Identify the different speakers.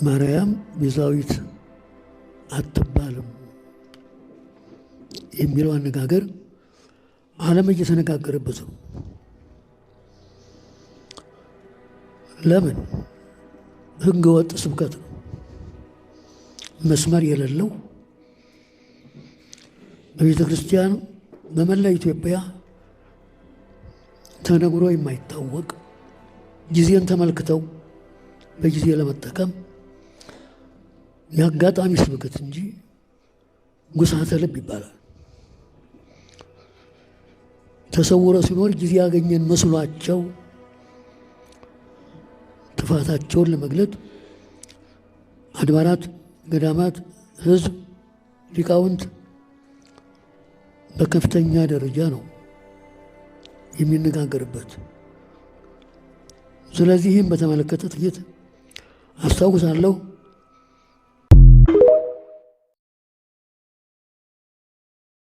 Speaker 1: ማርያም ቤዛዊት አትባልም የሚለው አነጋገር ዓለም እየተነጋገረበት ነው። ለምን? ሕገ ወጥ ስብከት ነው። መስመር የሌለው፣ በቤተ ክርስቲያን በመላ ኢትዮጵያ ተነግሮ የማይታወቅ፣ ጊዜን ተመልክተው በጊዜ ለመጠቀም የአጋጣሚ ስብከት እንጂ ጉሳተ ልብ ይባላል። ተሰውሮ ሲኖር ጊዜ ያገኘን መስሏቸው ጥፋታቸውን ለመግለጥ አድባራት፣ ገዳማት፣ ሕዝብ፣ ሊቃውንት በከፍተኛ ደረጃ ነው የሚነጋገርበት። ስለዚህም በተመለከተ ጥቂት አስታውሳለሁ።